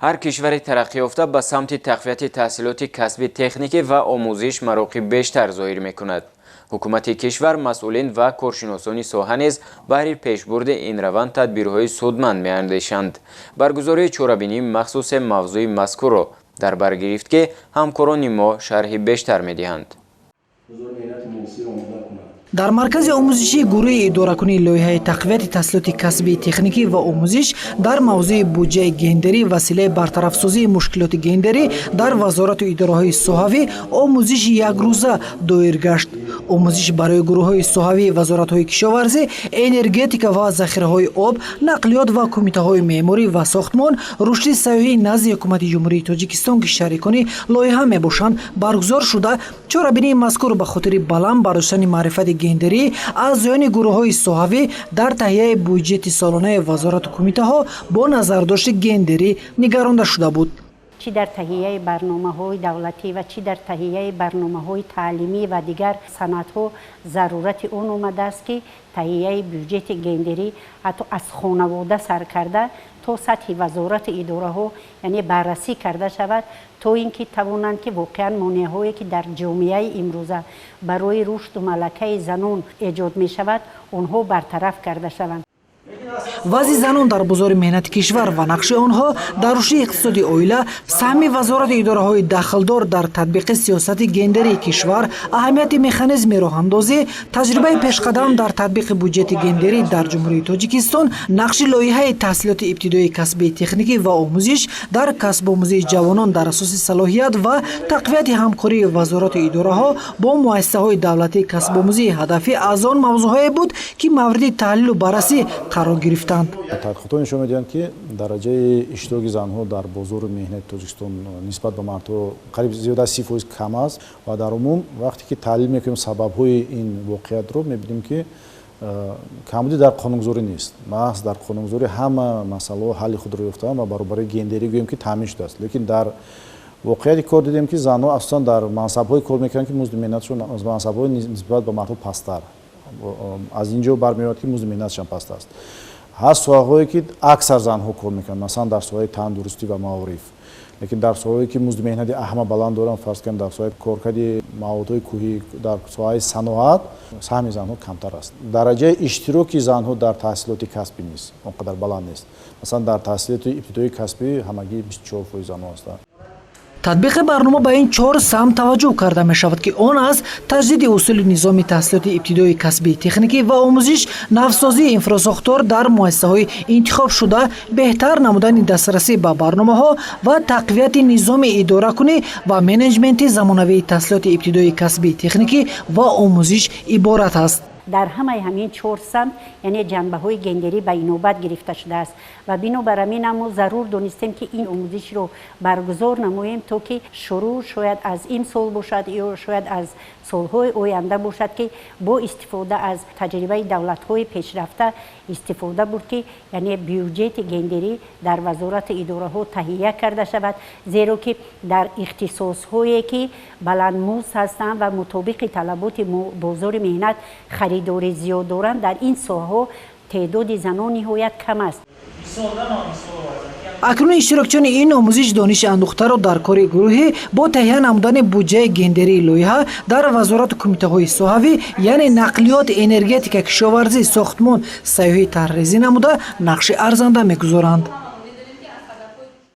Ҳар кишвари тараққиёфта ба самти тақвияти таҳсилоти касби техникӣ ва омӯзиш мароқи бештар зоҳир мекунад. Ҳукумати кишвар, масъулин ва коршиносони соҳа низ баҳри пешбурди ин раванд тадбирҳои судманд меандешанд. Баргузории чорабинии махсусе мавзӯи мазкурро дар бар гирифт, ки ҳамкорони мо шарҳи бештар медиҳанд. Дар маркази омӯзишии гурӯҳи идоракунии лоиҳаи тақвияти таҳсилоти касбии техникӣ ва омӯзиш дар мавзӯи буҷаи гендерӣ, василаи бартарафсозии мушкилоти гендерӣ дар вазорату идораҳои соҳавӣ омӯзиши якрӯза доир гашт. Омӯзиш барои гурӯҳҳои соҳавии вазоратҳои кишоварзӣ, энергетика ва захираҳои об, нақлиёт ва кумитаҳои меъморӣ ва сохтмон, рушди сайёҳӣ назди Ҳукумати Ҷумҳурии Тоҷикистон, ки шарикони лоиҳа мебошанд, баргузор шуда, чорабинии мазкур ба хотири баланд бардоштани маърифати гендерӣ аъзоёни гурӯҳҳои соҳавӣ дар таҳияи буҷети солонаи вазорату кумитаҳо бо назардошти гендерӣ нигаронда шуда буд. Чӣ дар таҳияи барномаҳои давлатӣ ва чӣ дар таҳияи барномаҳои таълимӣ ва дигар санадҳо зарурати он омадааст, ки таҳияи бюҷети гендерӣ ҳатто аз хонавода сар карда то сатҳи вазорату идораҳо, яъне баррасӣ карда шавад, то ин ки тавонанд, ки воқеан монеаҳое, ки дар ҷомеаи имрӯза барои рушду малакаи занон эҷод мешавад, онҳо бартараф карда шаванд. Вазъи занон дар бозори меҳнати кишвар ва нақши онҳо дар рушди иқтисоди оила, саҳми вазорату идораҳои дахлдор дар татбиқи сиёсати гендерии кишвар, аҳамияти механизми роҳандозӣ, таҷрибаи пешқадам дар татбиқи буҷети гендерӣ дар Ҷумҳурии Тоҷикистон, нақши лоиҳаи таҳсилоти ибтидоии касбии техникӣ ва омӯзиш дар касбомӯзии ҷавонон дар асоси салоҳият ва тақвияти ҳамкории вазорату идораҳо бо муассисаҳои давлатии касбомӯзии ҳадафӣ аз он мавзӯъҳое буд, ки мавриди таҳлилу баррасӣ қарор гирифтанд. Тадқиқотҳо нишон медиҳанд, ки дараҷаи иштироки занҳо дар бозори меҳнати Тоҷикистон нисбат ба мардҳо қариб зиёда аз 30% кам аст. Ва дар умум, вақте ки таҳлил мекунем сабабҳои ин воқеиятро, мебинем, ки камбудӣ дар қонунгузорӣ нест. Маҳз дар қонунгузорӣ ҳама масъалаҳо ҳалли худро ёфтаанд ва баробари гендерӣ, гӯем, ки таъмин шудааст. Лекин дар воқеияти кор дидем, ки занҳо асосан дар мансабҳое кор мекунанд, ки музди меҳнатшон аз мансабҳои нисбат ба мардҳо пасттар. Аз ин ҷо бармеояд, ки музди меҳнатшон паст аст. Ҳаст соҳаҳое, ки аксар занҳо кор мекунанд, масалан, дар соҳаи тандурустӣ ва маориф. Лекин дар соҳаҳое, ки музди меҳнати ҳама баланд доранд, фарз кунем, дар соҳаи коркарди маводҳои кӯҳӣ, дар соҳаи саноат, саҳми занҳо камтар аст. Дараҷаи иштироки занҳо дар таҳсилоти касбӣ низ он қадар баланд нест. Масалан, дар таҳсилоти ибтидоии касбӣ ҳамагӣ 24% занҳо ҳастанд. Татбиқи барнома ба ин чор самт таваҷҷӯҳ карда мешавад, ки он аз таҷдиди усули низоми таҳсилоти ибтидоии касбии техникӣ ва омӯзиш, навсозии инфросохтор дар муассисаҳои интихобшуда, беҳтар намудани дастрасӣ ба барномаҳо ва тақвияти низоми идоракунӣ ва менеҷменти замонавии таҳсилоти ибтидоии касбии техникӣ ва омӯзиш иборат аст. Дар ҳамаи ҳамин чор самт, яъне ҷанбаҳои гендерӣ ба инобат гирифта шудааст. Ва бинобар ҳамин мо зарур донистем, ки ин омӯзишро баргузор намоем, то ки шурӯъ шояд аз ин сол бошад ё шояд аз солҳои оянда бошад, ки бо истифода аз таҷрибаи давлатҳои пешрафта истифода бурд, ки яъне бюҷети гендерӣ дар вазорату идораҳо таҳия карда шавад. Зеро ки дар ихтисосҳое, ки баландмузд ҳастанд ва мутобиқи талаботи бозори меҳнат харидорӣ зиёд доранд, дар ин соҳаҳо теъдоди занон ниҳоят кам аст. Акнун иштирокчиёни ин омӯзиш дониши андӯхтаро дар кори гурӯҳӣ бо таҳия намудани буҷаи гендерии лоиҳа дар вазорату кумитаҳои соҳавӣ, яъне нақлиёт, энергетика, кишоварзӣ, сохтмон, сайёҳӣ тарҳрезӣ намуда, нақши арзанда мегузоранд.